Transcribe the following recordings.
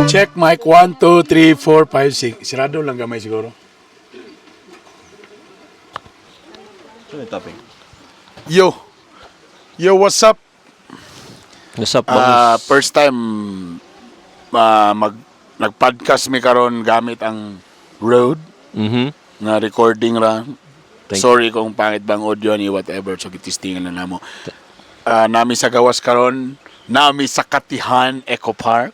Check mic 1, 2, 3, 4, 5, 6. Sirado lang gamay siguro. Ano yung topic? Yo. Yo, what's up? What's up, Ah, boss? first time nag-podcast mi karon gamit ang Rode nga recording ra. Thank Sorry kung pangit bang audio ni whatever, so gitistingan na namo. Nami sa gawas karon, nami sa Katihan Eco Park.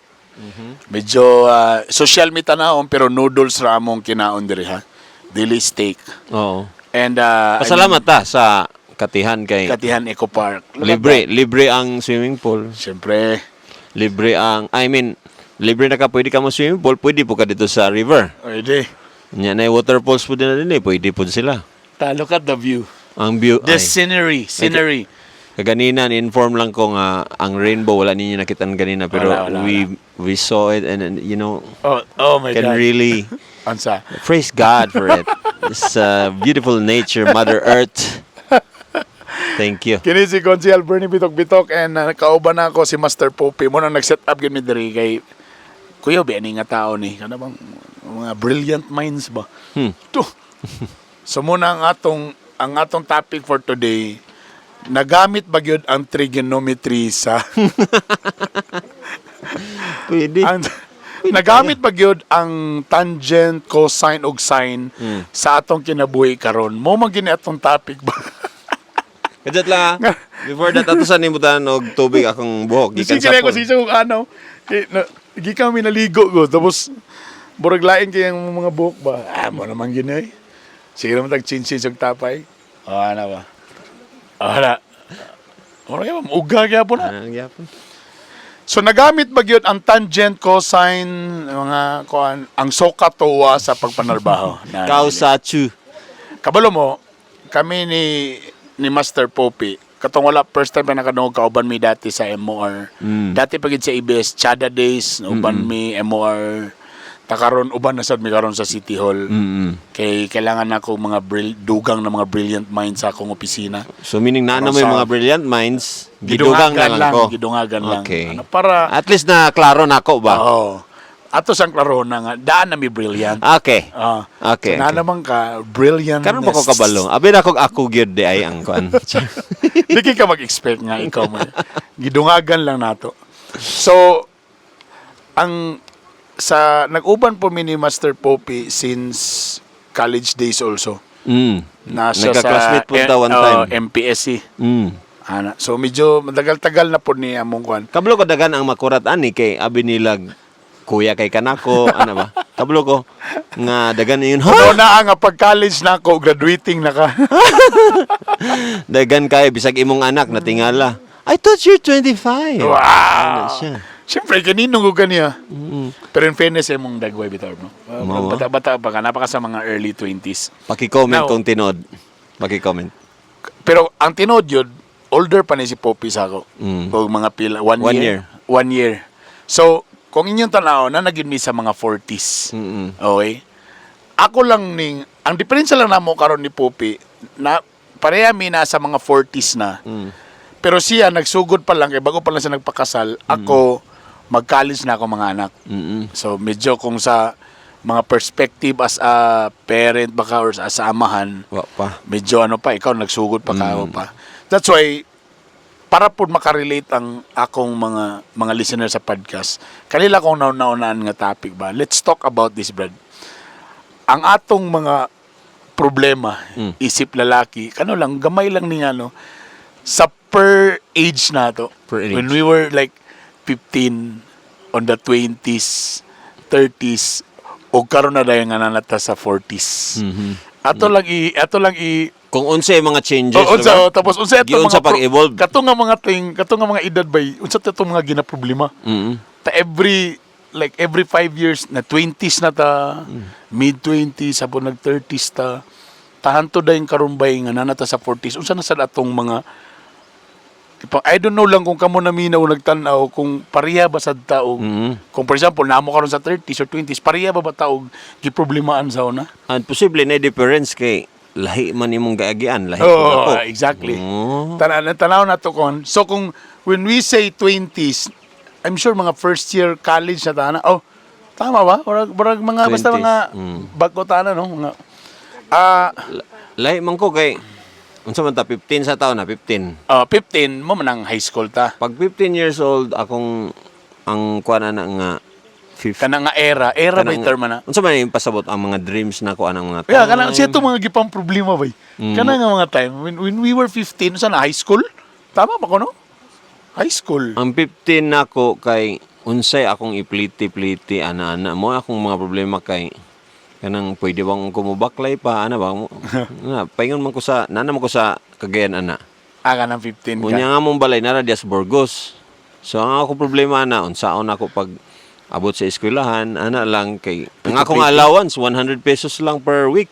Medyo social mi tanawon pero noodles ra among kinaon diri ha. Dili steak. Oo. And Pasalamat ta sa Katihan I mean, kay Katihan Eco Park. Look at libre, that. libre ang swimming pool. Siyempre. Libre ang, I mean, libre na ka, pwede ka mo swimming pool, pwede po ka dito sa river. Pwede. Nya na waterfalls po din na din eh, pwede po sila. Ta, look at the view. Ang view The ay, scenery, scenery. Kaganina inform lang ko nga ang rainbow wala ninyo nakitaan ganina pero Wala, wala, we saw it and Oh my can God. really Ansa. praise God for it. It's beautiful nature, Mother Earth. Thank you. Kini si Consiel Bernie Bitok Bitok and kauban na ako si Master Poppy. Mo nang nag-set up gyud mi diri kay kuya ba ani nga tao ni kana bang mga brilliant minds ba? To. So muna ang atong topic for today, nagamit ba gyud ang trigonometry sa Pwede. ang nagamit ba gyud ang tangent, cosine ug sine sa atong kinabuhi karon? Mo man gini atong topic ba? Kajat lang ah. Before that, ato sa nimutan og tubig akong buhok. Gikan Sige sa ko pool. siya kung ano. Eh, na, gikan mi naligo ko. Tapos, burag lain kayang mga buhok ba? Ah, mo naman gini eh. Sige naman tag chin og tapay. Oh, ano ba? Oh, ana. Mura kaya, uga kaya po na. Ah, gyapon. So, nagamit ba gyud ang tangent, cosine, mga kuan, ang SOHCAHTOA sa pagpanarbaho? Kausachu. Kabalo mo, kami ni Master Poppy, katong wala first time pa nakadungog, kauban mi dati sa MOR. Dati pa gid sa ABS, Chada Days, uban mi MOR. Takaron uban na sad mi karon sa City Hall. Kay kailangan nako mga dugang na mga brilliant minds sa akong opisina. So meaning na Karon may mga brilliant minds, gidugang na lang ko. Gidungagan lang. Okay. Ano, para At least na klaro na ako ba? Oo. Ato sang klaro na nga daan na mi brilliant. Okay. Ah. Okay, So, na okay. naman ka brilliant. Karon ba ko kabalo? Abi na ako gyud di ay ang kuan. Di kay ka mag-expect nga ikaw mo. Gidungagan lang nato. So, ang sa nag-uban po mi ni Master Poppy since college days also. Nasa Nagka-classmate sa po ta one time. MPSC. Ana. So medyo matagal-tagal na po ni among kuan. Kabalo ko dagan ang makurat ani kay abi nila kuya kay kanako ana ba? Kabalo ko nga dagan yun. Ano Ha? na nga pag college na ako, graduating na ka. Dagan kay bisag imong anak natingala. I thought you're 25. Wow! Ano siya? Siyempre, kaninong ko kaniya. Pero in fairness, imong dagway bitaw no? Mao, ah. Bata-bata pa ka, napaka sa mga early 20s. Paki-comment Now- kung tinod. Paki-comment. Pero ang tinuod yun, older pa ni si Poppy sa ako. O mga pila, one, One year. year. One year. So, kung inyong tanaw, na naging mi sa mga 40s. Okay? Ako lang ning, ang diferensya lang namo karon ni Poppy, na pareha mi nasa mga 40s na. Pero siya, nagsugod pa lang, kay bago pa lang siya nagpakasal, ako, mag-college na ako mga anak. So, medyo kung sa mga perspective as a parent baka or as a amahan, Wa pa. Medyo ano pa, ikaw nagsugod pa kao pa. That's why para po makarelate ang akong mga listener sa podcast, kanila kong nauna-unaan nga topic ba, let's talk about this, Brad. Ang atong mga problema, isip lalaki, kano lang, gamay lang ni ano, sa per age na to. Per age. When we were like 15, on the 20s, 30s, o karon na dayon nga nanata sa 40s. Ato lang i Kung unsay mga changes, Oh, unsa, diba? oh, tapos unsa ato Giunsa mga pag-evolve. kato nga mga ting, kato nga mga edad bay, unsa to mga ginaproblema? Ta every like every 5 years na 20s na ta, mid 20s hapon nag 30s ta. Tahanto dayon karon bay nga naa ta sa 40s. Unsa na sad atong mga I don't know lang kung kamo naminaw nagtan-aw kung pareha ba sad ta og kung for example namo karon sa 30s or 20s, pareha ba ta og giproblemaan sa una? And posible na difference kay Lahi man imong gaagian, lahi Oh, pud ako. Exactly. Oh. Tanaw na to kon. So kung when we say 20s, I'm sure mga first year college na tana. Oh, tama ba? Murag mga basta 20s. mga bago tana, no? Mga ah. Lahi man ko kay unsa man ta, 15 sa taon na, 15. 15 mo man ang high school ta. Pag 15 years old akong ang kuan ana nga 50 Kana nga era, era ba yung term na? Unsa man yung pasabot ang mga dreams na ko anang mga Yeah, time? kana siya to mga gipang problema bay. Kana nga mga time when we were 15 sa na high school. Tama ba ko, no? High school. Ang 15 nako kay unsay akong ipliti-pliti ana-ana mo akong mga problema kay kanang pwede bang kumubaklay pa ana ba mo na paingon man ko sa nana man ko sa Cagayan ana. Ah, kanang 15 ka. Unya nga mong balay nara dias Burgos. So ang ako problema ana, unsaon ako pag abot sa eskwelahan ana lang kay ang akong allowance 100 pesos lang per week.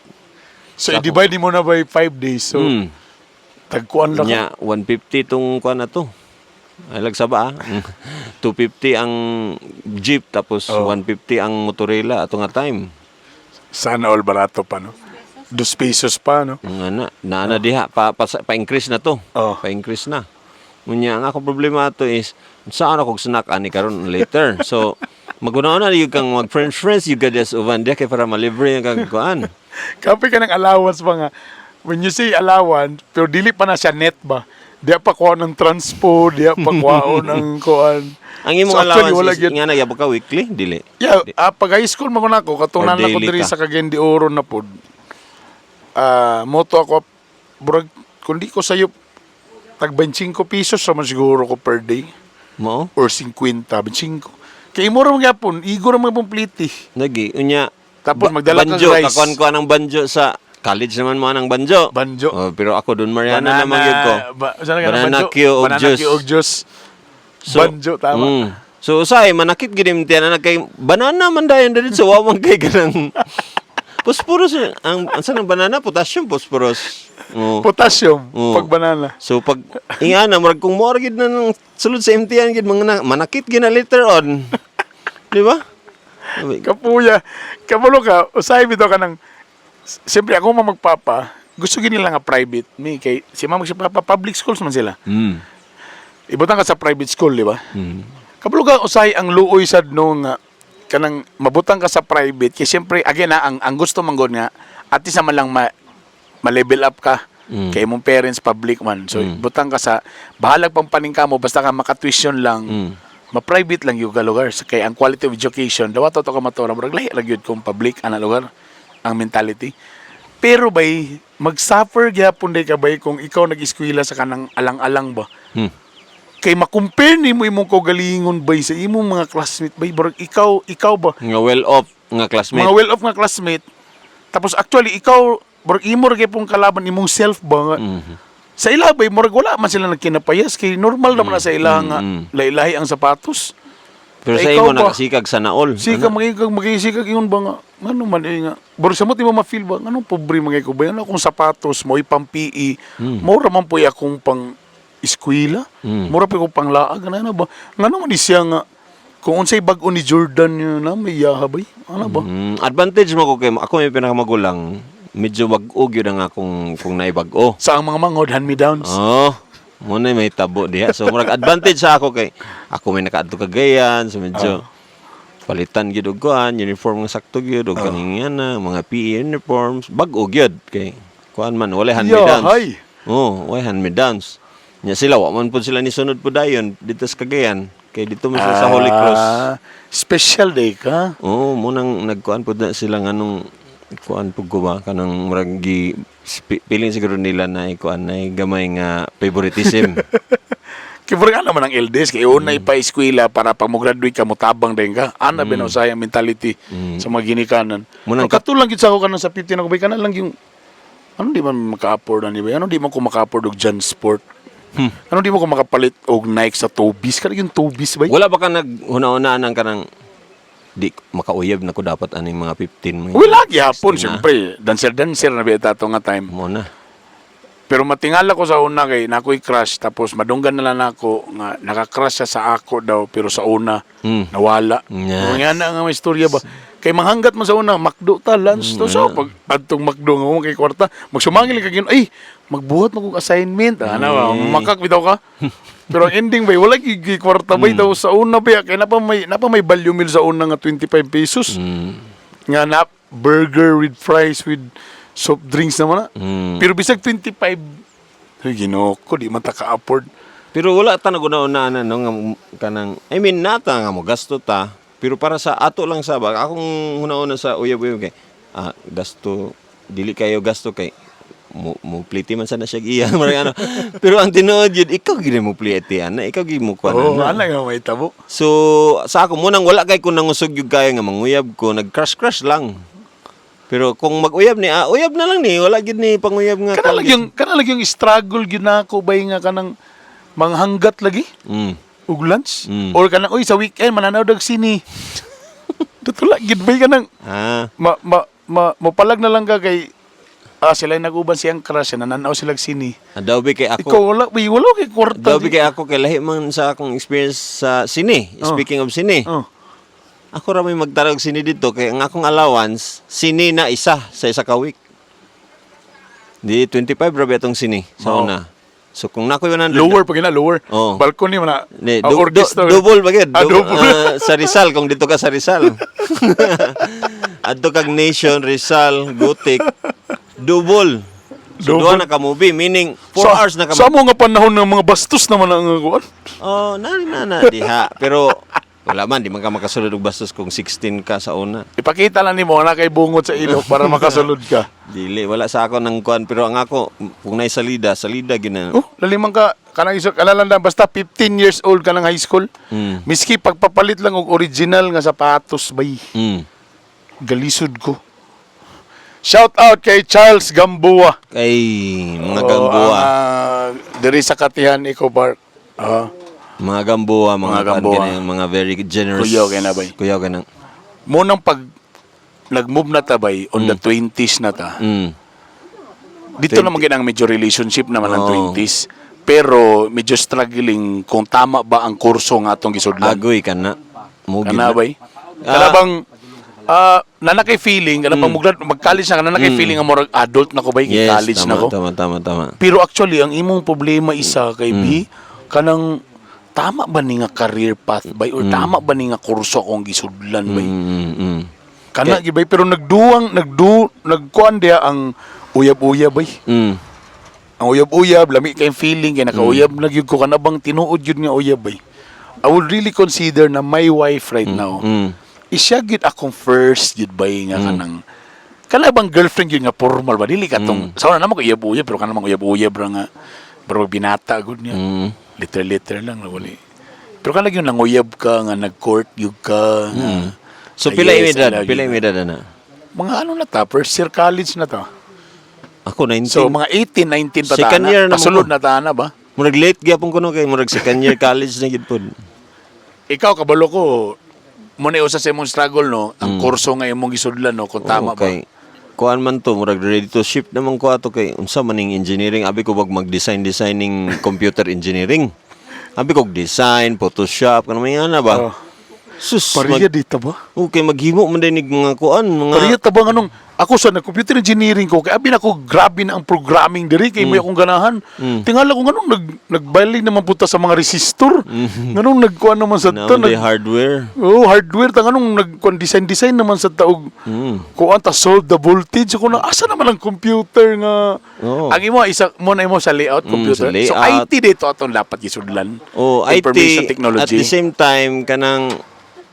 So i-divide mo na by 5 days. So tagkuan lang ka. Nya 150 tong kuan na to. Ay lagsaba ah. 250 ang jeep tapos 150 ang motorela ato nga time. Sana all barato pa, no? 2 pesos pa, no? Ang ana, naana diha pa increase na to. Oh. Pa increase na. Unya ang ako problema ato is saan ako snack ani karon later. So maguna-una gyud kang mag friends friends you ka des uban diha kay para malibre ang kag kuan. Kape ka ng allowance ba nga? When you say allowance, pero dili pa na siya net ba? Di pa kuha ng transpo, di pa kuha ng kuan. Ang imong So, actually, allowance wala is gyud. nga nagyabo ka weekly dili? Yeah, pag high school man ko na ako, katunan Or na ko daily diri ka? sa Cagayan de Oro na pod. Ah, moto ako, burag, kung di ko sayo, tag 25 pesos raman siguro ko per day. Mo? Or 50, 25. Kay imo ra man gyapon, igo ra man gyapon pliti. Lagi unya Tapos magdala kag banjo, rice. Kakuan ko ang banjo sa college naman mo ang banjo. Banjo. Oh, pero ako doon Mariana naman gyud ko. Ba, saan ka na Banana banjo? Q og Banana juice. Q og juice. Banjo, tama. So usahay manakit gid imong tiyan na kay banana man dayon dito sa wa man kay kanang phosphorus ang sa ng banana, potassium, phosphorus. Oh. Potassium, Oo. pag banana. So pag ingana murag kung mo gid na nang sulod sa MTN gid mga na, manakit gid na later on. Di ba? Kapuya. Kabulo ka, usahay bitaw ka ng, siyempre ako man magpapa, gusto gid nila nga private. Mi, kay, si mama si papa, public schools man sila. Ibutang ka sa private school, di ba? Kabulo ka, usahay ang luoy sad no nga, kanang mabutang ka sa private, kay siyempre, again na, ang gusto man gud nga, at least naman lang ma-level up ka. Kay imong parents public man. So butang ka sa bahalag pang paningka mo basta ka maka-tuition lang. Ma-private lang yung lugar sa kay ang quality of education dawa to ka matura murag lahi lang gyud kung public ana lugar ang mentality. Pero bay mag-suffer gyapon day ka bay kung ikaw nag-eskwela sa kanang alang-alang ba. Kay ma-compare nimo imong kaugalingon bay sa imong mga classmate bay, murag ikaw ikaw ba Nga well off nga classmate. mga well-off nga classmate. Tapos actually ikaw murag imo ra gyud pong kalaban imong self ba nga. Sa ila bay murag wala man sila nagkinapayas kay normal naman na sa ila nga lahi-lahi ang sapatos. Pero Eh, sa ikaw imo ba? nakasikag sa naol. Sika magiging magisikag ingon ba nga ngano man eh nga. Bro sa mo ti mo ma-feel ba nganong pobre mga ko ba ano akong sapatos mo pang PE. Mura man po akong pang eskwela. Mura pa akong panglaag ano ano ba. Ngano man di siya nga kung unsay bag-o ni Jordan yun na may yaha bay. Ano ba? Advantage mo ko kay ako may pinakamagulang, medyo bag-o gyud ang akong kung naibag-o. Sa ang mga mangod hand me downs. Oh, mo na may tabo diha. So murag advantage sa ako kay ako may nakaadto Cagayan, so medyo palitan gyud og kuan, uniform nga sakto gyud og kaning ana, mga PE uniforms, bag-o gyud kay kuan man walay hand me downs. Yahay. Oh, walay hand me downs. Nya sila wa man pud sila ni sunod pud dayon dito sa Cagayan kay dito man sila sa Holy Cross. Ah, special day ka. Oo, mo nang nagkuan pud na sila nganong kuan pud ko ba kanang murag gi piling siguro nila na ikuan na gamay nga favoritism. Kay murag ana man ang LDS kay una ipa-eskwela para pag mo-graduate ka motabang din ka. Ana mm. Usay ang mentality sa mga ginikanan. Munang Ang katulang gyud sa ako kanang sa 15 ako bay kana lang yung ano di man maka-afford ani ba? Ano di man ko maka-afford og Jansport? Ano di mo ko makapalit og Nike sa Tobis? Kana yung Tobis ba? Wala ba ka naghuna-unaan ang kanang di makauyab na ko dapat aning mga 15 mga Wala gyapon 16 na. siyempre. Dancer dancer na bita ato nga time. Mo na. Pero matingala ko sa una kay nakoy crush, tapos madunggan na lang nako nga naka-crush siya sa ako daw, pero sa una nawala. Yes. Nga na nga may istorya ba. Kay manghanggat man sa una, McDo ta lunch to. So pag adtong McDo nga mo kay kwarta, magsumangil ka gyud, ay magbuhat mo kog assignment. Ana ba, makak bitaw ka. Pero ang ending ba, wala gyud gyud kwarta ba daw sa una ba kay napa may value meal sa una nga 25 pesos. Nga na burger with fries with soft drinks naman na. Pero bisag 25, ay Ginoo ko, di man ta ka-afford. Pero wala ta naguna-una na no nga kanang, I mean, nata nga mo gasto ta, pero para sa ato lang sa ba akong huna-una sa uyab-uyab kay gasto, dili kayo gasto kay mo mo pliti man sana siya iya marag ano, pero ang tinuod yun ikaw gid mo pliti ana, ikaw gid mo kuan Oo, ana. ana nga may tabo. So sa ako munang wala kay kun nangusog gyud kayo nga manguyab ko, nag-crush crush lang, pero kung mag-uyab ni uyab na lang ni, wala gid ni panguyab nga Kana kuan lagi yung kana lagi yung struggle gyud nako bay nga kanang manghanggat lagi og lunch or kanang, uy, sa weekend mananaw dag sine. Tutula gid bay kanang ma ma, ma mopalag na lang ka kay sila nag-uban siyang crush, nananaw sila og sine. Daw bi kay ako. Ikaw wala bay, wala kay kwarta. Daw kay ako kay lahi man sa akong experience sa sine. Speaking of sine. Ako ra may magtarog sine dito kay ang akong allowance sine na isa sa isa ka week. Di 25 ra ba itong sine sa una. So kung nakoy 100 Lower pag na lower. Oo. Balcony man na. Di, orchestra. Double ba gyud? Double. Sa Rizal kung dito ka sa Rizal. Adto kag Nation, Rizal, Gothic, double. So Double. duha na ka movie, meaning 4 hours na ka. Sa mo nga panahon ng mga bastos naman ang kuan. Oh, na na na diha. Pero wala man, di man ka makasulod og bastos kung 16 ka sa una. Ipakita lang nimo na kay bungot sa ilok para makasulod ka. Dili, wala sa ako ng kuan, pero ang ako kung naay salida, salida gina. Oh, lalimang ka kanang iso kalalan lang basta 15 years old ka ng high school. Miski pagpapalit lang og original nga sapatos bay. Galisod ko. Shout out kay Charles Gamboa. Kay mga Oh, Gamboa, ang, diri sa Katihan Eco Park. Mga Gamboa, mga, Mga kuan Gamboa. kini, mga very generous. Kuyaw kay na, bay. Kuyaw kay na. Mo nang pag nag-move na ta bay on the 20s na ta. Dito naman ginang medyo relationship naman ang 20s. Pero medyo struggling kung tama ba ang kurso nga atong gisudlan. Agoy ka na. Mo gid Kana na. bay? Kana bang nana kay feeling kana pag mag-college na kana kay feeling nga murag adult na ko bay, Yes, college tama, na ko. Tama. Pero actually ang imong problema isa kay B kanang tama ba ni nga career path bay or tama ba ni nga kurso akong gisudlan bay? Kana gyud bay, pero nagduwang nagdu nagkuan diha ang uyab-uyab bay. Ang uyab-uyab, lami kay feeling kay nakauyab na gyud ko, kana bang tinuod gyud nga uyab bay. I would really consider na my wife right now isya gyud akong first gyud bay nga kanang kana bang girlfriend gyud nga formal ba, dili katong sa una naman ko uyab-uyab, pero kana mang uyab-uyab ra nga pero binata gud niya. Liter liter lang wali. Pero kana gyud nanguyab ka nga nag-court gyud ka nga, So "Ah, pila yes, I imedad, love pila you." imedad na. Mga ano na ta, first year college na ta. Ako 19. So mga 18, 19 pa ta Second na. year na mo Pasulod ko. na ta na ba? Murag late gyapon ko no kay murag second year college na gid pod. Ikaw kabalo ko mo na usa sa imong struggle no, ang kurso nga imong gisudlan no, kung tama Oo, kay kuan man to, murag ready to ship naman ko ato kay unsa man ning engineering, abi ko wag mag-design designing computer engineering. Abi ko design, Photoshop, kanang mga ana ba. Oh. Sus, Pareha dito ba? Okay, maghimo man din mga kuan, mga Pareha ta ba nganong ako sa nag-computer engineering ko kay abi nako grabe na ang programming diri kay mo akong ganahan. Tingala ko nganong nagbaling naman punta sa mga resistor. Nganong nagkuan naman sa na to man nag, hardware. Oh, hardware ta nganong nagkuan design design naman sa taog. Kuan ta solve the voltage ko na asa naman ang computer nga. Oo. Ang imo isa mo na imo sa layout computer. Sa So layout. IT dito atong dapat gisudlan. Oh, IT Information technology. at the same time kanang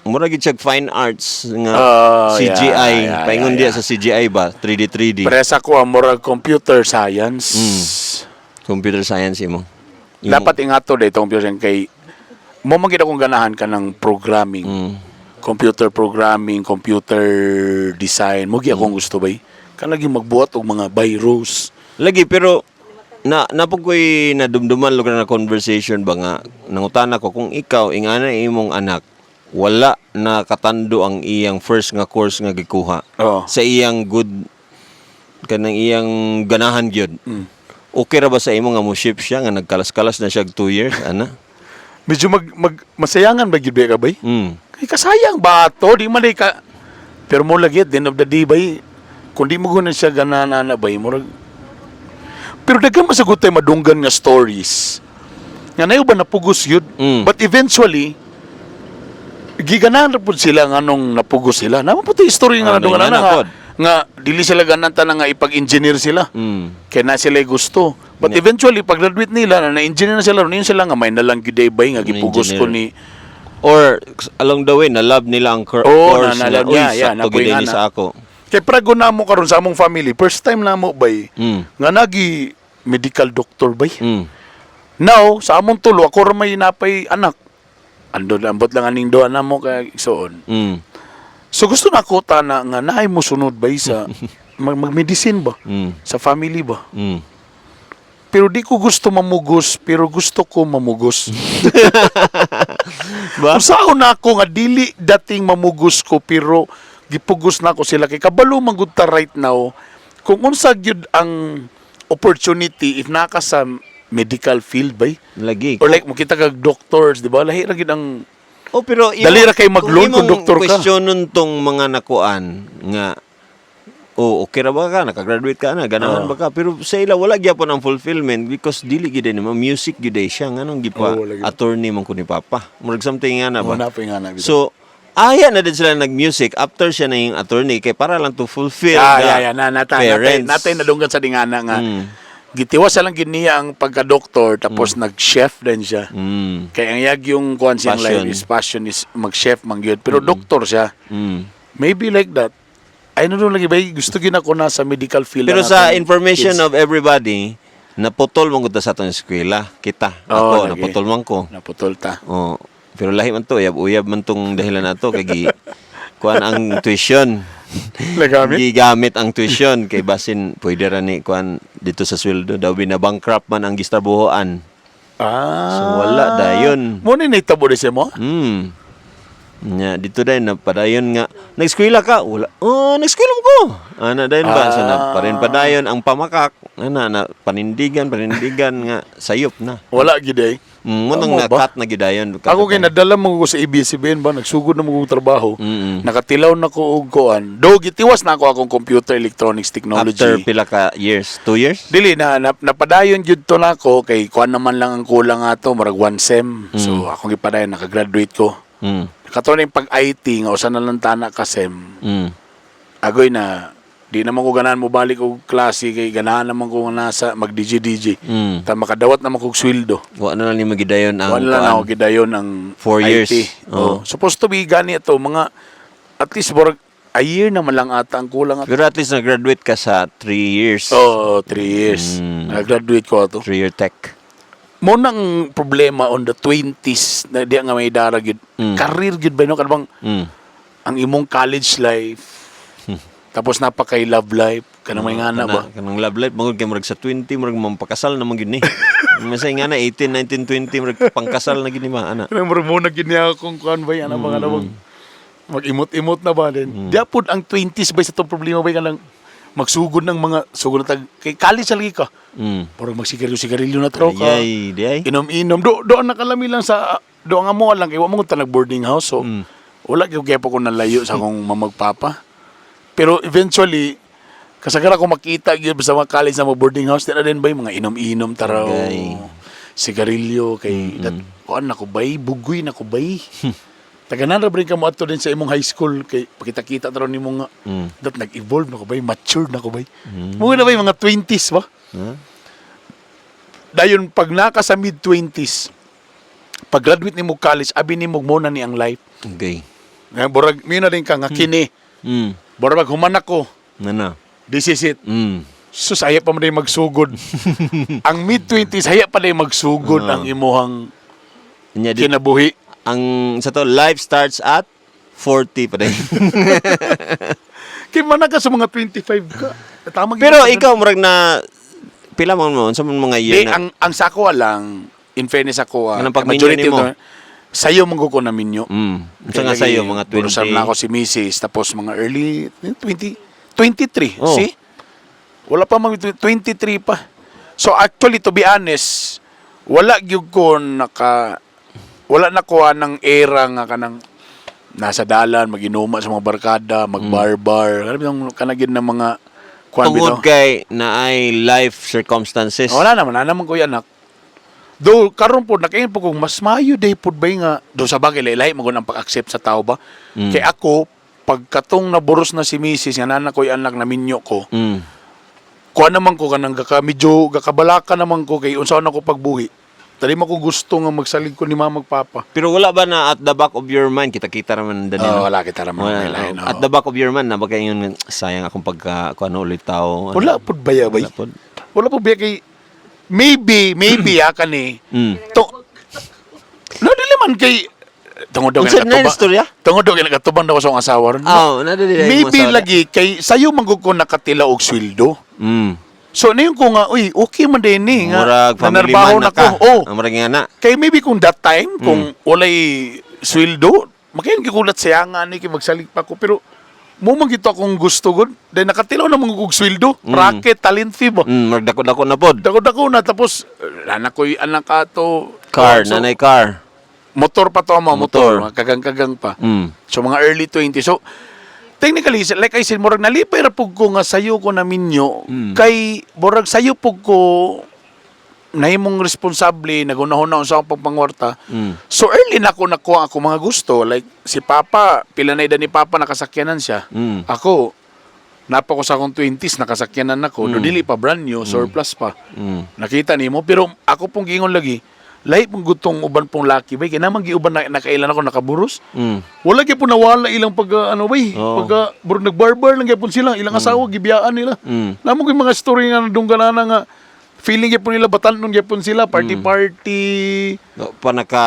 mura gid siya fine arts nga Oh, CGI, paingon diya sa CGI ba, 3D 3D. Presa ko ang murag computer science. Computer science imo. Dapat ingato dito computer science kay mo man gid akong ganahan ka ng programming. Computer programming, computer design, mo gi akong gusto bay. Kanang magbuhat og mga biros. Lagi pero na napog ko'y nadumduman lugar na conversation ba nga nangutana ko kung ikaw ingana imong anak wala na katando ang iyang first nga course nga gikuha Oo. sa iyang good kanang iyang ganahan gyud. Okay ra ba sa imo nga mo ship siya nga nagkalas-kalas na siya og 2 years ana? Medyo mag, mag masayangan ba gyud ba ka bay? Kay kasayang ba to? Di man ka. Pero mo lagi at the end of the day bay, kung di mo gunan siya ganahan ana bay, murag. Pero daghan masagot tay madunggan nga stories. Nga nayo ba napugos yun? But eventually, giganahan ra pud sila nga nung napugos sila. Naman po tayo story nga Ah, nadunggan naingana na nga, pod. nga dili sila ganahan tanan nga ipag-engineer sila. Kaya na sila gusto. But eventually, pag graduate nila, na na-engineer na sila, yun sila nga may nalang gyud bay nga gipugos ko Engineer. ni. Or along the way na love nila ang Oo, course na- na-love Uy, niya, yeah, sakto napoy gyud nga ni na. sa ako. Kay prago na mo karon sa among family, first time na mo bay, nga nagi medical doctor bay. Now, sa among tulo, ako ra may napay anak. Ando ambot lang aning duha na mo kay igsoon. So gusto na ko tana nga naay mo sunod bay sa mag-medicine ba? Sa family ba? Pero di ko gusto mamugos, pero gusto ko mamugos. Ba? Usaon na ako nga dili dating mamugos ko pero gipugos na ako sila kay kabalo man gud ta right now kung unsa gyud ang opportunity if naka sa medical field bay Lagi. or like makita kag doctors, di ba? Lahi ra gyud ang Oh, pero Dali ra kay mag-loan kung imong doktor ka. Questionon tong mga nakuan nga, oh, okay ra ba ka, nakagraduate ka na, ganahan ba ka? Pero sa ila wala gyapon ang fulfillment because dili gyud ni music gyud ay siya nganong gipa Oo, lagi. attorney man ko ni papa. Murag something nga na ba. Mo na pa nga na bitaw. So aya na din sila nag-music after siya na yung attorney kay para lang to fulfill Ah, the yeah, na nata natay parents. natay nadunggan sa dingana nga. Gitiwas sa lang gid niya ang pagka-doktor tapos nag-chef din siya. Kaya ang yag yung kuan siyang Passion. life is passion is mag-chef man gyud. Pero doktor siya. Maybe like that. I don't know lagi ba gusto gyud ako na sa medical field Pero ang sa atong information kids. of everybody, naputol man gud ta sa atong eskwela. Kita. Oo, Ako, lagi. naputol man ko. Naputol ta. Oh, pero lahi man to, uyab-uyab man tong dahilan nato kay gi kuan ang tuition. Nagamit? Gigamit ang tuition kay basin pwede ra ni kuan dito sa sweldo daw binabankrupt man ang gistrabuhoan. Ah. So, wala dayon. Mo ni nahitabo ni siya mo? Nya dito dahil na padayon nga nag-eskwela ka wala, oh, nag-eskwela mo ko ana dayon ba, so na pa rin padayon ang pamakak ana na panindigan panindigan nga sayop na. Wala gid eh. Mo nang Tama ba? na-cut na gyud dayon. Ako kay nadala mo ko sa ABS-CBN ba, nagsugod na mo kong trabaho. Nakatilaw na ko og kuan. Do gitiwas na ako akong computer electronics technology. After pila ka years? 2 years? Dili na, na napadayon gyud to nako kay kuan naman lang ang kulang ato, murag one sem. So akong gipadayon, nakagraduate ko. Kato na yung pag IT nga usa na lang tana ka sem. Agoy na di naman ko ganahan mo balik og klase kay ganahan naman ko nga nasa mag DJ DJ. Ta makadawat naman kog sweldo. Wa na lang ni magidayon ang Wala kuan. na ako gidayon ang 4 IT. years. Oh. Supposed to be gani ito mga at least murag a year naman lang ata ang kulang ato. Pero at least nag-graduate ka sa 3 years. Oh, 3 years. Nag-graduate ko ato. 3-year tech. Mo nang problema on the 20s na di nga may dara gyud. Career gyud ba no kanang ang imong college life. Tapos napakay love life kanang may ngana ba. Kanang love life mangud kay murag sa 20 murag mampakasal na man gyud ni. Masay nga na 18, 19, 20 murag pangkasal na gyud ni ba ana. Kanang murag mo na gyud niya akong kuan ba ana ba kanang mag-imot-imot na ba din. Di pod ang 20s ba sa itong problema ba kanang magsugod ng mga sugod na tag kay college lagi ka. Murag magsigarilyo-sigarilyo na tro ka. Ay, di ay. Inom-inom. Do ang nakalami lang sa do ang amo lang kay wa mo nag boarding house so wala gyud kaya pa ko nalayo sa akong mamagpapa. Pero eventually kasagara ko makita gyud sa mga college na mga boarding house dira din ba yung mga inom-inom taraw. Agay. Sigarilyo kay dat kuan na ko bay, bugoy na ko bay. Taganan ra ba rin ka mo adto din sa imong high school kay pakita-kita taraw nimo nga dat nag-evolve na ko bay, mature na ko bay. Mo na bay mga 20s ba? Huh? Dayon pag naka sa mid 20s, pag graduate nimo college, abi nimo mo na ni ang life. Okay. Nga burag mina din ka nga kini. Burag human ako. Nana. This is it. Sus, haya pa man din magsugod. Ang mid-20s, haya pa din magsugod ang imuhang Nya di, kinabuhi. Ang sa to life starts at 40 pa din. Kay man na ka sa mga 25 ka. Tama gyud Pero ka. ikaw murag na pila man mo unsa man mga year Di, na ang sa ako lang, in fairness ako, Anong pagminyo majority nimo? Sayo man ko na minyo. Unsa nga sayo mga 20? Usap na ako si Mrs. Tapos mga early 20, 23. Oh. See? Wala pa mga 23 pa. So actually, to be honest, wala gyud ko naka wala na ko ng era nga kanang nasa dalan maginuma sa mga barkada, magbarbar, mm. Kana gyud ng mga kuan Tungod bitaw. Kay na ay life circumstances. Wala naman, na naman ko yan, anak. Though karon po nakaingon po kung mas maayo day pud ba nga do sa bagay lahi man gud ang pag-accept sa tao ba. Kay ako pagkatong naburos na si misis nga nana ko'y anak na minyo ko. Kuha naman ko kanang gaka medyo gakabalaka naman ko kay unsa na ko pagbuhi. Dali man ko gusto nga magsalig ko ni mama magpapa. Pero wala ba na at the back of your mind, kita-kita raman dani, Oh, no? wala kita raman Wala, may lain, oh. oo. At the back of your mind, na ba kayo yun, sayang akong pagka, kung ano ulit tao. Ano? Wala pud baya bay. Wala pod. Wala pud baya kay maybe ha kani. To No, dili man kay tungod daw Unsa kay na yung istorya? Tungod daw kay nakatubang daw sa akong asawa ron. Oh, na dili Maybe lagi kay sayo man gud ko nakatila og sweldo. So nayon ko nga, uy, okay man din ni nga Murag family nanarbaho man na na ko. ka. Oh, Ang murag nga na. kay maybe kung that time kung walay sweldo, makayon gikulat siya nga ni kay magsalig pa ko, pero mo man gito akong gusto gud. Dahil nakatilaw na mga kog sweldo, racket, talent fee ba. Murag dako-dako na pod. Dako-dako na tapos anak ko'y anak ato. Car, So, nanay car. Motor pa to mga motor, Motor. mga kagang-kagang pa. So mga early 20. So technically, like I said, murag nalipay ra pug ko nga sayo ko na minyo kay murag sayo pug ko nahimong responsable nagunahon sa akong pagpangwarta. So early na ako nakuha ako mga gusto, like si Papa, pila na edad ni Papa nakasakyanan siya. Ako napa ko sa akong 20s nakasakyanan ako. Do dili pa brand new, surplus pa. Nakita nimo, pero ako pong giingon lagi, lahi pong gutong uban pong laki bay kay naman giuban na nakailan ako nakaburos. Wala gyud po nawala ilang pag ano bay, Oo. pag burog nagbarbar lang gyud sila, ilang asawa gibiyaan nila. Namo ko yung mga story nga nadunggan na nga feeling gyud po nila batanon gyud sila, party party. No, pa naka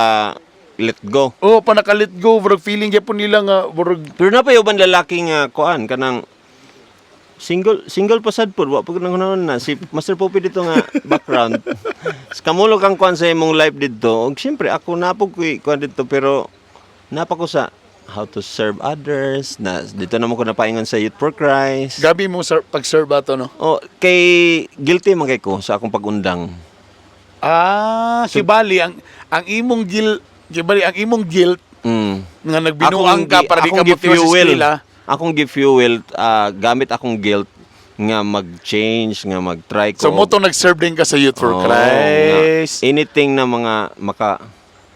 let go. Oh, pa naka let go, burog feeling gyud po nila nga burog Pero na pa yung uban lalaki nga kuan kanang single single pa sad pod, wa pa nang hunaon na si Master Poppy dito nga background. Kamulo kang kuan sa imong life didto. Og siyempre ako napog ko kuan didto, pero napa ko sa how to serve others na dito naman ko napaingon sa Youth for Christ. Gabi mo sir, pag-serve ato, no. Oh, kay guilty man kay ko sa akong pagundang. Ah, si Bali ang imong guilt, si Bali ang imong guilt nga nagbinuang ka para di ka akong motiwa sa gi-fuel. eskwela. Akong gi-fuel gamit akong guilt nga mag-change, nga mag-try ko. So mo to nag-serve din ka sa Youth for Oo, Christ. nga. Anything na mga maka.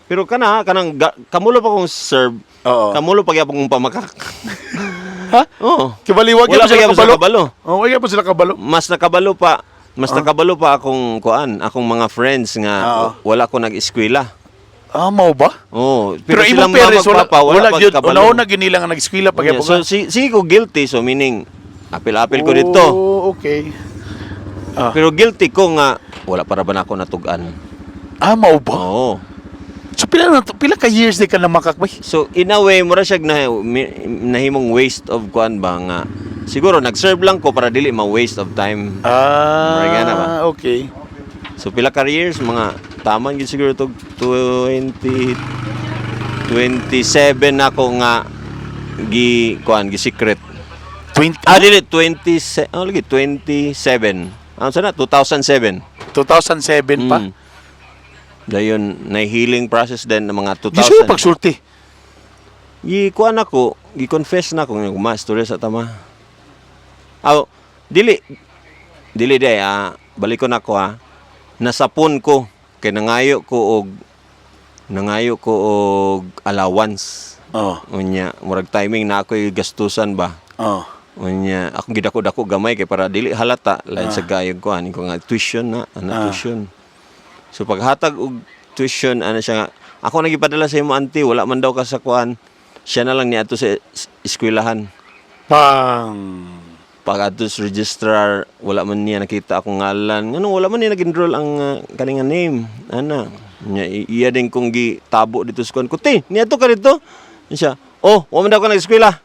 Pero kana kanang kamulo pa kong serve. Oo. Kamulo pa gyapon kong pamakak. Ha? Oo. Kibali wag Wala gyud sila pa gyapon kabalo. sila kabalo. Oh, wag gyud sila kabalo. Mas nakabalo pa akong kuan, akong mga friends nga wala ko nag-eskwela. Ah, mao ba? Oo, Pero, pero, imong silang parents mama wala papa, wala, wala pa gyud kabalo. una-una gyud nila nga nag-eskwela pa Yeah, gyapon. so si sige ko guilty, so meaning apil-apil ko dito. Oh, okay. Ah. Pero guilty ko nga wala para ba na ako natug-an. Ah, mao ba? Oo. So pila na pila ka years di ka na makakbay? So in a way mura siya na, nahimong waste of kuan ba nga siguro nag-serve lang ko para dili ma waste of time. Ah, Mura na ba? Okay. So pila ka years, mga taman gyud siguro to 20 27 ako nga gi kuan gi secret. 20, Ah, dili 20, oh, lagi 27. Ano sana 2007. 2007 pa. Dayon na healing process din ng mga 2000. Gisu pagsulti. Gi kuan ako, gi-confess na ako nga ma istorya sa tama. Aw, dili dili day balikon ako ha. Nasapon ko kay nangayo ko og allowance. Oh. Unya, murag timing na ako'y gastusan ba. Oh. Unya, akong gidako-dako gamay kay para dili halata lain sa gayog ko ani ko nga tuition na, ana tuition. So paghatag og tuition ana siya nga ako nagipadala sa imo auntie, wala man daw ka sa kuan. Siya na lang niadto sa eskwelahan. Pang Pag adto sa registrar, wala man niya nakita akong ngalan. Ngano wala man niya nag-enroll ang kaning nga name. Ana. Nya iya din kong gitabo dito sa kuan ko. Te, niadto ka dito. Siya, oh, wa man daw ka nag-eskwela.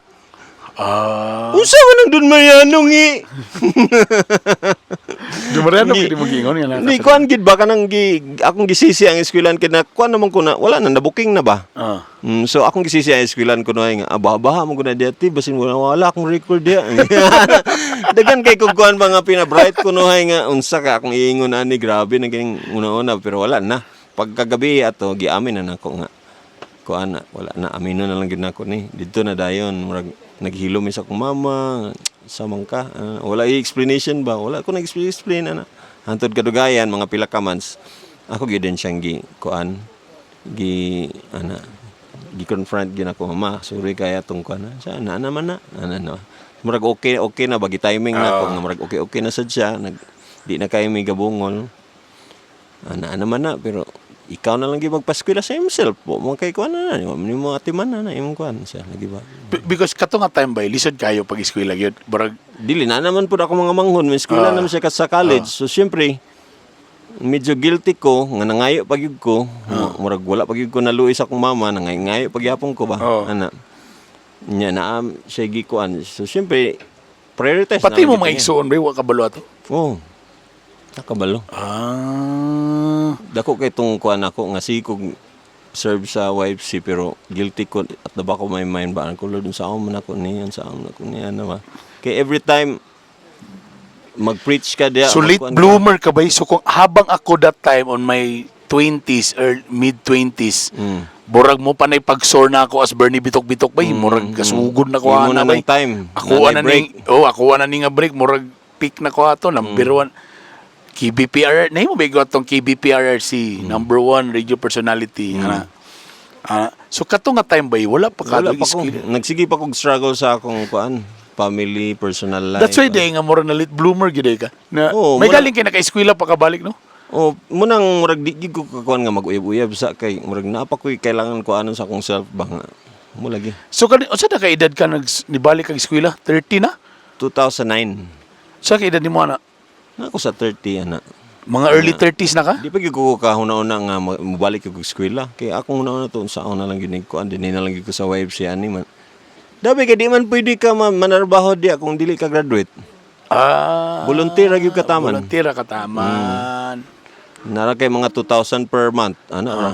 Ah. Unsa man ang Don Mariano ngi? Don Mariano kini mo giingon nga Hindi kuan gid ba kanang gi akong gisisi ang eskwelahan kay na kuan naman ko na wala na, nabuking na ba. So akong gisisi ang eskwelahan ko na nga aba mo ko na diya ti basin wala wala akong record diya. Dagan kay kog kuan ba nga pina-bright ko no hay nga unsa ka akong iingon ani, grabe na kining una-una, pero wala na. Pagkagabi ato giamin na nako nga kuan na wala na, amino na lang gid nako ni didto na dayon, murag naghilom mi sa akong mama sa mangka. Ah, wala i-explanation ba, wala ko nag-explain ana hantod kadugayan, mga pila ka months ako gyud din siyang gi kuan gi ana gi confront gyud ako, "Mama, sorry kaya tong kuan na sa na naman na ana na." Murag okay okay na ba, gi timing na ko nga murag okay okay na sad siya, nag di na kayo may gabungol ana naman na, pero ikaw na lang gyud magpaskwela sa himself po mo kay kuan na na mo mo atiman na na imong kuan siya lagi ba. Because kato nga time ba, lisod kayo pag eskwela gyud. Barag Dili na naman pud ako mga manghon, may eskwela naman siya sa college, so syempre medyo guilty ko nga nangayo pag gyud ko. Murag wala pag gyud ko naluoy sa akong mama, nangayo pagyapon ko ba ana nya na siya gikuan, so syempre prioritize Pati na mo lang mga gyud niya. igsuon ba, wa kabalo ato. Oh, nakabalo. Dako kay tong kuan ako nga sikog serve sa YFC, pero guilty ko at the back of my mind ba ko, "Lord, sa man ako niyan, sa man ako niyan na ba?" Kay every time mag-preach ka diya, So late magkuan ka. Bloomer ka ba? So kung habang ako that time on my 20s or mid 20s, burag mo panay pag-soar na ako as Bernie Bitok-Bitok ba? Murag kasugod na ko Imo ana na bay. ng time. Ako Nanay na break. ning, oh, ako na ning nga break, murag peak na ko ato, number one. KBPR, na mo ba atong KBPRRC, number one radio personality, ana. Ah, so kato nga time ba, wala pa ka Wala pa ko. Nagsige pa kog struggle sa akong kuan, family, personal life. That's why day nga murag na late bloomer gyud ka. Na, Oo, may mura- galing kay naka-eskwela pa kabalik, no? Oh, munang murag di gyud ko kakuan nga mag-uyab-uyab sa kay murag naa pa ko'y kailangan kuanon sa akong self ba nga. Mo lagi. So kani unsa na ka edad ka nag nibalik kag eskwela? 30 na? 2009. Sa ka edad nimo ana? Na ako sa 30 ana. Mga early 30s na ka? Di pa gyud ko kahuna-una nga mobalik og eskwela. Kay akong una-una to sa ako na lang gyud kuan dinhi na lang gyud ko sa YFC ani man. Dabi kay di man pwede ka manarbaho diya kung dili ka graduate. Volunteer ra gyud ka taman. Volunteer ra ka taman. Nara kay mga 2,000 per month ana ra.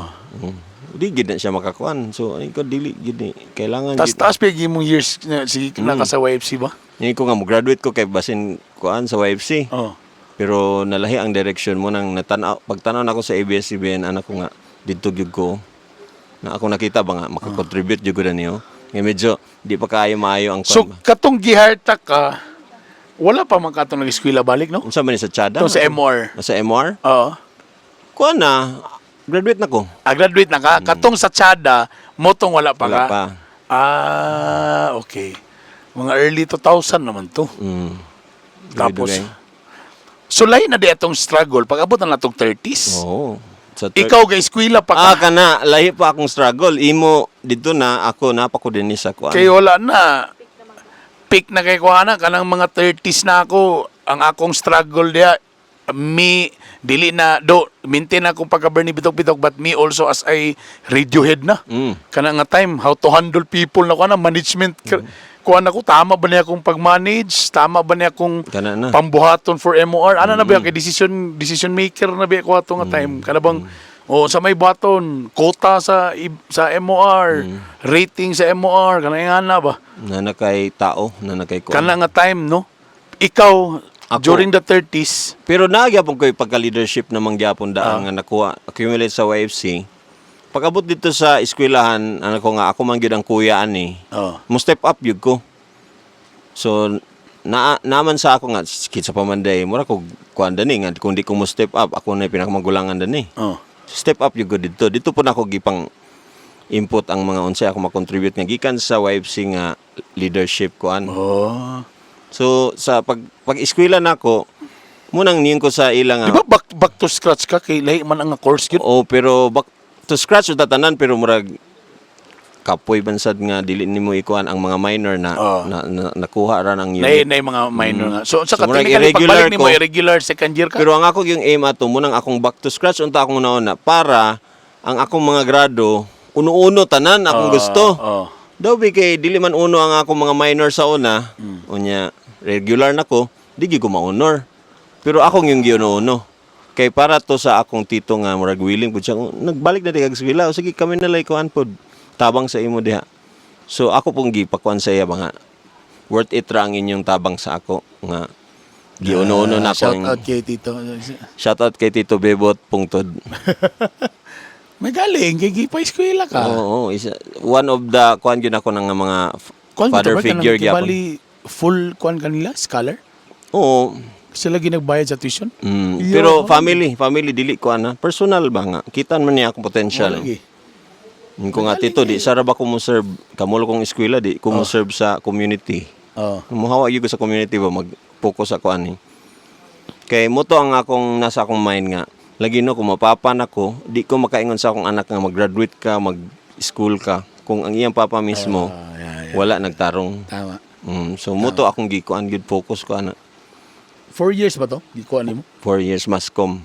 Di gid na siya makakuan. So ay ko dili gid ni kailangan Tas gid. taas pa yung imong years na sige na ka sa YFC ba? Ngayon ko nga mo graduate ko kay basin kuan sa YFC. Oh. Pero nalahi ang direction mo nang natanaw, pagtanaw nako sa ABS-CBN anak ko nga didto gyud ko. Na ako nakita ba nga makakontribute gyud ko na niyo. Nga medyo di pa kaayo maayo ang So kuan ba. katong giharta ka, wala pa man katong nag-eskwela balik, no? Unsa man ni sa Chada? Itong sa MR. Sa MR? Oo. Kuan na graduate na ko. Ah, graduate na ka. Katong sa Chada, motong wala pa Wala ka. pa. Ah, okay. Mga early 2000 naman to. Tapos, Dugay-dugay. So lahi na di atong struggle pag abot na natong 30s. Oo. Sa Ikaw ga eskwela pa ka. Ah, kana lahi pa akong struggle. Imo didto na ako na pa ko dinhi sa kuan. Kay wala na. Peak na kay kuana kanang mga 30s na ako, ang akong struggle diya me dili na do maintain akong pagka Bernie Bitok-Bitok, but me also as a radiohead na. Kana nga time, how to handle people na kuana, management kuan ako, tama ba niya akong pag-manage, tama ba niya akong Kana na. pambuhaton for MOR ana na ba kay decision decision maker na ba ko ato nga time, kana bang oh, sa may buhaton quota sa MOR, rating sa MOR, kana nga na ba. Na na kay tao, na na kay kuan. Kana nga time, no, ikaw Ako. during the 30s. Pero nagyapon ko yung pagka-leadership namang gyapon daan nga nakuha, accumulate sa YFC. Pag-abot dito sa eskwelahan, ano ko nga, ako man gyud ang kuya ani. Mo step up gyud ko. So, na naman sa ako nga, kinsa pa man day, mura ko kuan dani nga kung di ko mo step up, ako na yung pinakamagulangan dani. Step up gyud ko dito. Dito po na ako gipang input ang mga unsay ako makontribute nga gikan sa YFC nga leadership kuan. So sa pag pag-eskwela nako, munang niyon ko sa ilang Di ba back to scratch ka kay lahi man ang course gyud? Oh, pero back to scratch sa tanan, pero murag kapoy bansad nga dili nimo ikuan ang mga minor na, na nakuha ra ng Na unit. na mga minor nga. So sa So, murag technically irregular pagbalik nimo ko. irregular second year ka. Pero ang ako yung aim ato munang akong back to scratch unta akong nauna para ang akong mga grado uno-uno tanan akong gusto. Daw bi kay dili man uno ang akong mga minor sa una, unya regular na ko, di gyud ko ma-honor. Pero akong yung giuno-uno. Kay para to sa akong tito nga murag willing pud siya, nagbalik na di kag eskwela, o sige, kami na lay kuan pod tabang sa imo diha. So ako pong gipakuan sa iya mga worth it ra ang inyong tabang sa ako nga giuno-uno na ako. Shout out kay Tito. Shout out kay Tito Bebot Pungtod. May galing, kay gipa eskwela ka. Oo, isa, one of the kuan gyud ako ng mga Kuan father ba, figure gyapon. Bali, full kuan kanila, scholar? Oo. Sila ginagbayad sa tuition? Mm, Yo. pero family, family dili ko ana. Personal ba nga? Kita man niya akong potential. Lagi. Ko nga, "Tito, di sara ba ko mo serve kamulo kong eskwela, di ko mo serve sa community." Oh. Muhawa gyud ko sa community ba, mag-focus ako ani. Kay mo to ang akong nasa akong mind nga lagi no, kung mapapa nako, di ko makaingon sa akong anak nga mag-graduate ka, mag-school ka kung ang iyang papa mismo Ah, yeah. wala nagtarong. Tama. So mo to akong gikuan gyud, focus ko ana. 4 years ba to? Di ko mo? 4 years masscom.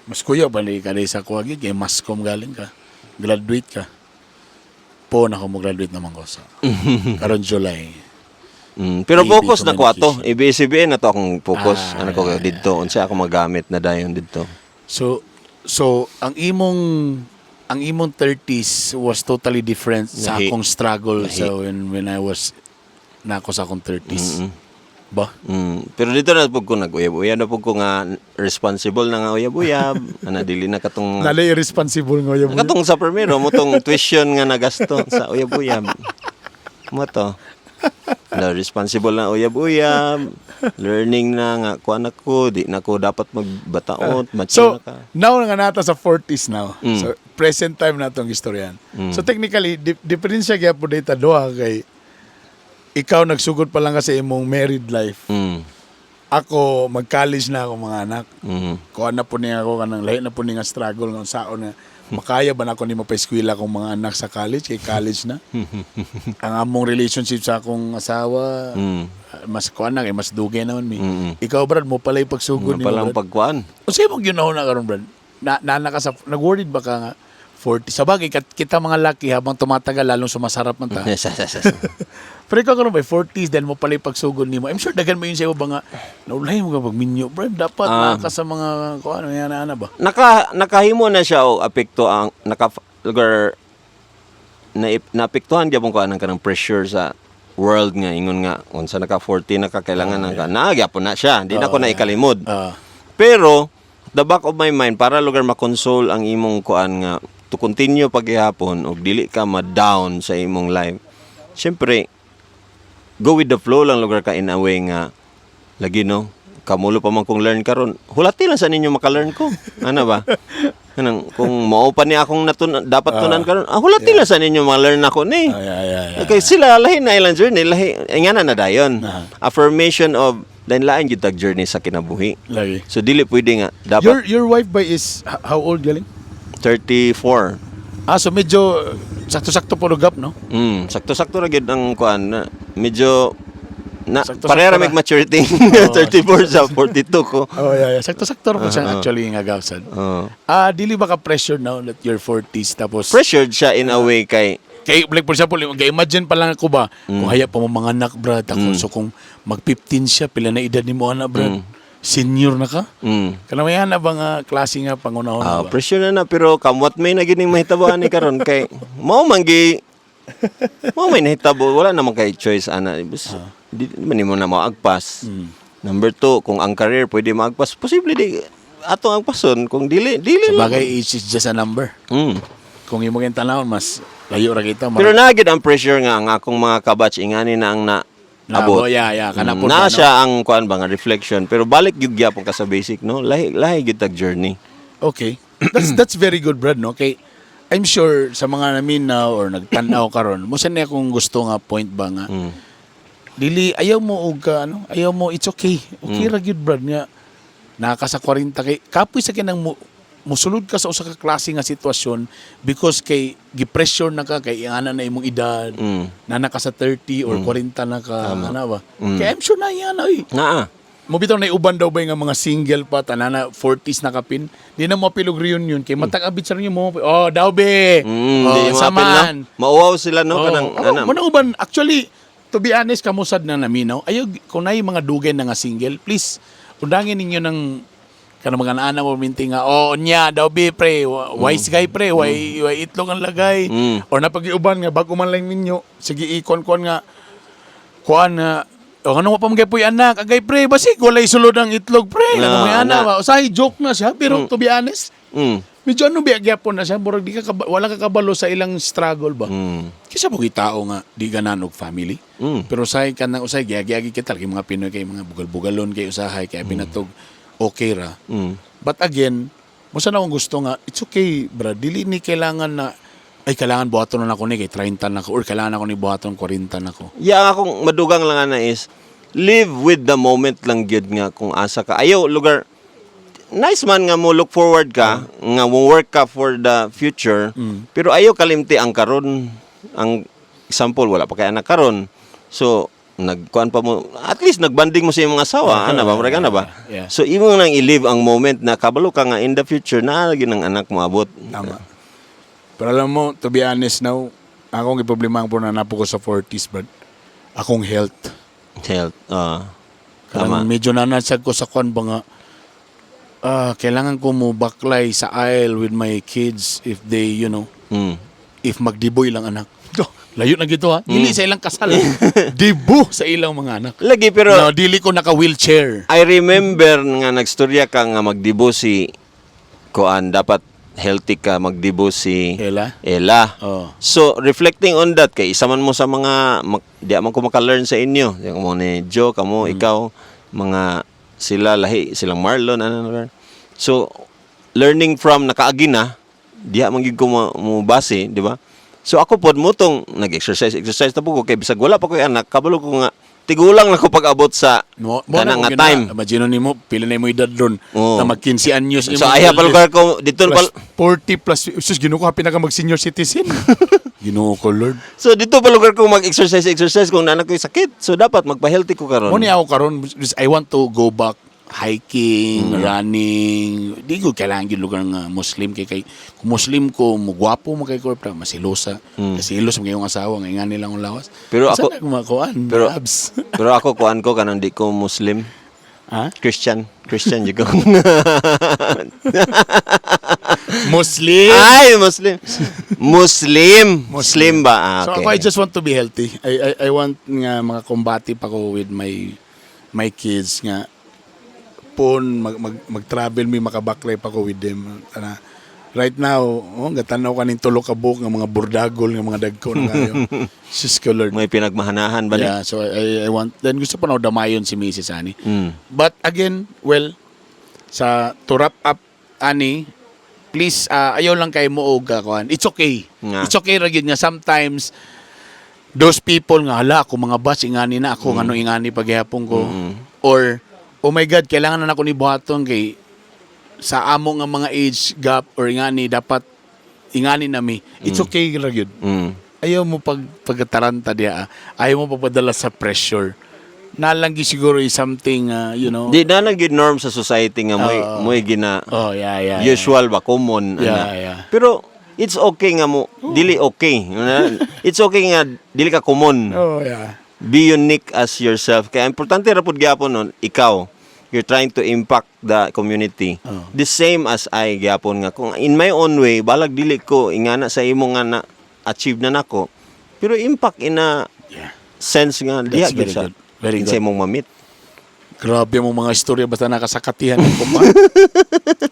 Mas kuya ba ni ka sa kuha gyud kay masscom galing ka. Graduate ka. Po na ako mo graduate naman ko sa karon July. Pero AB focus na ko ato. communication. ABS-CBN na to akong focus. Ah, Ano ko didto, unsa ako magamit na dayon didto. So ang imong 30s was totally different sa Lahi. akong struggle Lahi. sa when I was na ako sa akong 30s. Ba? Pero dito na pud ko nag-uyab-uyab na pud ko nga responsible na nga uyab-uyab. Ana, dili na katong Nalay irresponsible nga uyab. Katong sa primero mo tong tuition nga nagasto sa uyab-uyab. Mo to. Na responsible na uyab-uyab, learning na nga kuan ako, di na ko dapat magbataot, mature So, na ka. Now nga nata sa 40s now. So, present time na itong istoryan. So, technically, diferensya gyapon data duha kay ikaw nagsugod pa lang ka sa imong married life. Ako, mag-college na ako mga anak. Kuha na po niya ako kanang lahi na po niya nga struggle nga saon nga makaya ba na ako ni mapaeskwela akong mga anak sa college kay college na. Ang among relationship sa akong asawa, mas kuha na kay mas dugay naman mi. Ikaw, Brad, mo pala pagsugod Nga nimo, palang Brad. pagkuan. Unsay mong ginahon na karon, Brad? Na, na ka sa nag-worried ba ka nga 40? Sa bagay kita mga laki, habang tumatagal lalong sumasarap man ta. Pero ikaw karon by 40s then mo pala pagsugod nimo. I'm sure daghan mo yun sa iyo ba nga naulay mo ka pagminyo, Brad, dapat na ka sa mga kuan ano yan ana ba? Nakahimo na siya og apekto ang naka lugar na naapektuhan gyapon ko anang kanang pressure sa world nga ingon nga unsa naka 40 na ka, kailangan na ka naa gyapon na siya, di na ko na ikalimod. Pero the back of my mind, para lugar makonsole ang imong kuan nga to continue paghihapon og dili ka ma-down sa imong life. Siyempre, go with the flow lang lugar ka in a way nga lagi no, kamulo pa man kong learn karon, hulati lang sa ninyo maka-learn ko ano ba. Kanang kung mao pa ni akong natun dapat tunan karon, hulati lang sa ninyo ma-learn ako ni. Ay, ay, ay, ay. Okay, sila lahi na ilang journey, lahi nga na na dayon. Affirmation of lain-lain gyud tag journey sa kinabuhi. Lagi. So dili pwede nga dapat Your wife by is how old galing? 34. Ah, so medyo sakto-sakto po gap, no? Sakto-sakto ra gyud ang kuan na medyo na Sakto-sakto pareha ra ra. mig maturity, 34 sa 42 ko. Oh, yeah. Sakto-sakto ra po siya actually nga gap sad. Oo. Ah, dili ba ka pressure now that you're 40s tapos Pressured siya in a way kay kay like for example, kay imagine pa lang ako ba kung haya pa mo mga anak, Brad, ako, so kung mag 15 siya, pila na edad nimo anak, Brad? Senior na ka? Kanang may ana ba nga klase nga pangunahon Ah, ba? pressure na na pero kamwat may na gining mahitabo ani karon kay mao may nahitabo, wala naman kay choice ana. Bas, di man nimo na maagpas. Number two, kung ang career pwede maagpas, posible di atong agpason, kung dili, dili Sa lang. bagay, age is just a number. Kung imong tanawon mas layo ra kita. Pero naa gyud ang pressure nga ang akong mga kabatch ingani na ang na Na, abot. oh, yeah, kana po Na ba, no? siya ang kuan ba nga reflection, pero balik gyud gyapon ka sa basic no, lahi lahi gyud tag journey. Okay. That's very good, Brad, no? Kay I'm sure sa mga naminaw or nagtan-aw karon, mo sa niya kung gusto nga point ba nga. Dili ayaw mo og ka, ano, ayaw mo, it's okay. Okay ra gyud, Brad, nga naka sa 40 kay kapoy sa kinang mo musulod ka sa usa ka klase nga sitwasyon because kay gi-pressure na ka kay ingana na imong edad. Na naka sa 30 or 40 na ka, ana ba? Kay I'm sure na yan oy. Naa. Mo bitaw na uban daw ba nga mga single pa tanana 40s na kapin. Di na mo apil og reunion kay matag abit sa ninyo mo. Oh, daw be. Oh, Di mo apil, no? saman. Mauwaw sila, no? Oh, Kanang, oh, ana. mo na uban actually, to be honest, kamusad na naminaw. Ayo kung naay mga dugay na nga single, please undangin ninyo ng kanang mga naana mo minti nga, "Oh, nya daw be pre, wise guy pre, way itlog ang lagay." Or napagiuban nga bago man lang ninyo, sige ikon kuan nga kuan nga, "Oh, ano mo pa mga puy anak, agay pre, basig walay sulod ang itlog pre." Ah, Ano mga ana. ana ba? Usahay joke na siya, pero to be honest, medyo ano biya gyapon na siya, murag di ka wala ka kabalo sa ilang struggle ba. Kisa po tao nga di ganan og family. Pero usahay ka nang usahay giyagi kita kay mga Pinoy kay mga bugal-bugalon kay usahay kay binatog okay ra. But again, musa na akong gusto nga it's okay bra, dili ni kailangan na ay kailangan buhaton na ako ni kay 30 na ako or kailangan ako ni buhaton 40 na ako. Yeah, ang akong madugang lang ana is live with the moment lang gyud nga kung asa ka. Ayaw lugar nice man nga mo look forward ka, nga mo work ka for the future, pero ayaw kalimti ang karon. Ang example, wala pa kay anak karon. So, nagkuan pa mo, at least nagbanding mo sa imong asawa, ana ba, murag ana ba? Yeah. So, imo nang i-live ang moment na kabalo ka nga in the future na gyud ang anak mo abot. Tama. Pero alam mo, to be honest now, akong iproblema ang na napo ko sa 40s, but akong health. Health. Tama. Karang medyo nanasag ko sa kwan ba nga, kailangan ko mo baklay sa aisle with my kids if they, if magdiboy lang anak. Oh, layo na gito ha. Dili sa ilang kasal. Dibo sa ilang mga anak. Lagi pero No, dili ko naka wheelchair. I remember nga nagstorya ka nga magdibo si kuan, dapat healthy ka magdibo si Ella? Ella. Oh. So reflecting on that kay isa man mo sa mga di man ko maka-learn sa inyo. Yung mo ni Joe, kamo, ikaw, mga sila lahi silang Marlon ano, ano, ano. So learning from nakaagi na diha man gyud ko mo base, di ba? So ako pod mo tong nag-exercise exercise na po ko kay bisag wala pa koy anak, kabalo ko nga tigulang na ko pag-abot sa No, mo kanang na nga time. Imagine nimo pila na imo edad ron. Oo. Na mag 15 anyos. So ay pa lugar ko dito plus pa 40 plus, sus, Ginoo ko, happy na ka mag senior citizen. Ginoo ko, Lord. So dito pa lugar ko mag-exercise exercise kung nanak ko sakit. So dapat magpa-healthy ko karon. Mo ni ako karon, I want to go back hiking, running. Di ko kailangan yung lugar nga Muslim kay kung Muslim ko mo gwapo mo kay ko pero masilosa. Kasi silos mo kayong asawa nga ingani lang ang lawas. Pero Asa na kumakuan, abs. Pero ako kuan ko kanang di ko Muslim. Ha? Christian, Christian jud ko. Muslim. Ay, Muslim. Muslim. Muslim ba? Ah, So okay. ako, I just want to be healthy. I want nga makakumbati pa ko with my kids nga pon mag mag-travel mi, makabaklay pa ko with them. Ana, right now, oh, gatanaw kaning tulo ka buok nga mga burdagol nga mga dagko na kayo. Sus ko, Lord. May pinagmahanahan ba ni? Yeah, so I want then gusto pa na damayon si Mrs. Ani. But again, well, sa to wrap up ani, please ayaw lang kay mo og kuan. It's okay. Nga. It's okay ra gyud nga sometimes those people nga, "Hala ako mga bus ingani na ako, ngano ingani paghihapon ko?" Or, "Oh my God, kailangan na nako ni buhaton kay sa amo nga mga age gap or ingani dapat ingani nami." It's okay ra gyud. Ayaw mo pagtaranta diya. Ayaw mo pagpadala sa pressure. Nalang gyud siguro is something. Di na lang gyud norm sa society nga mo'y mo'y gina usual ba, common ana. Pero it's okay nga mo dili okay. It's okay nga dili ka common. Be unique as yourself. Kaya importante ra pud gyapon nun, ikaw you're trying to impact the community. The same as I gyapon nga kung in my own way balag dili ko ingana sa imo nga na achieve na nako. Pero impact in a sense nga diha That's gyud very sa good. Very sa good. imong mamit. Grabe mo mga istorya basta naka sa Katihan Eco Park.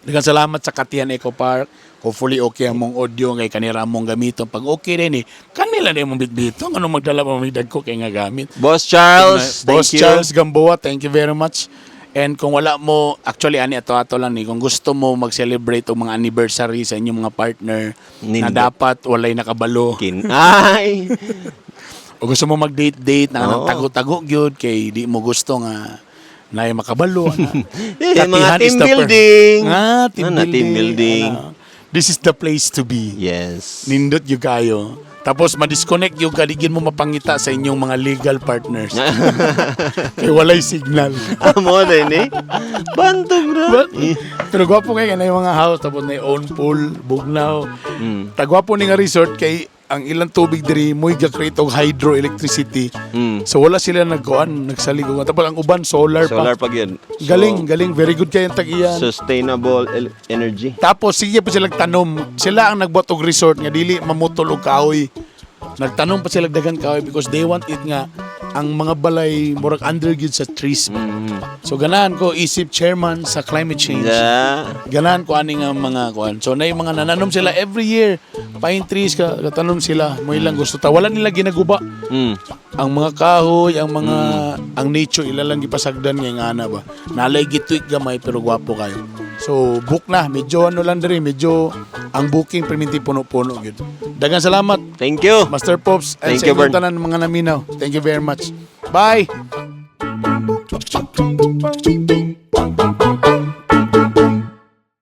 Daghang salamat sa Katihan Eco Park. Hopefully okay ang mong audio kay kanira mong gamiton. Pag okay rin eh, kanila na imong bitbito. Ano magdala pa may dagko kay nga gamit. Boss Charles, thank Boss you. Charles Gamboa, thank you very much. And kung wala mo, actually ani ato ato lang ni, kung gusto mo mag-celebrate og mga anniversary sa inyong mga partner na Nindot. dapat walay nakabalo. Ay. O gusto mo mag-date-date na Oo. tago-tago gyud kay di mo gusto nga naay makabalo ana. Eh, mga Katihan team is the building. Ah, team Ano, building. team building. Ana. This is the place to be. Nindot gyud kayo. Tapos ma-disconnect gyud ka, di gyud mo mapangita sa inyong mga legal partners. Kay walay signal. Amo din eh. Bantog ra. Pero gwapo kay kanay mga house, tapos na own pool, bugnaw. Tagwapo ni nga resort kay ang ilang tubig diri mo'y ga-create og hydroelectricity. So wala sila nagkuan, nagsalig og, tapos ang uban solar, Solar pa. pa gyud. So, Galing, galing, very good kay ang tag-iyan. Sustainable energy. Tapos sige pa sila tanom. Sila ang nagbuhat og resort nga dili mamutol og kahoy. Nagtanom pa sila daghan kahoy because they want it nga ang mga balay murag under gyud sa trees. So ganahan ko isip chairman sa climate change. Ganahan ko ani nga mga kuan. So na mga nananom sila every year. Pine trees ka katanom sila. Mo ilang gusto ta. Wala nila ginaguba. Ang mga kahoy, ang mga ang nature ila lang gipasagdan nga ngana ba. Nalay gitweak gamay pero gwapo kayo. So book na, medyo ano lang diri, medyo ang booking perminti puno-puno gyud. Daghang salamat, Thank you. Master Pops, and Thank sa you, inyong Bern. tanan mga naminaw. Thank you very much. Bye.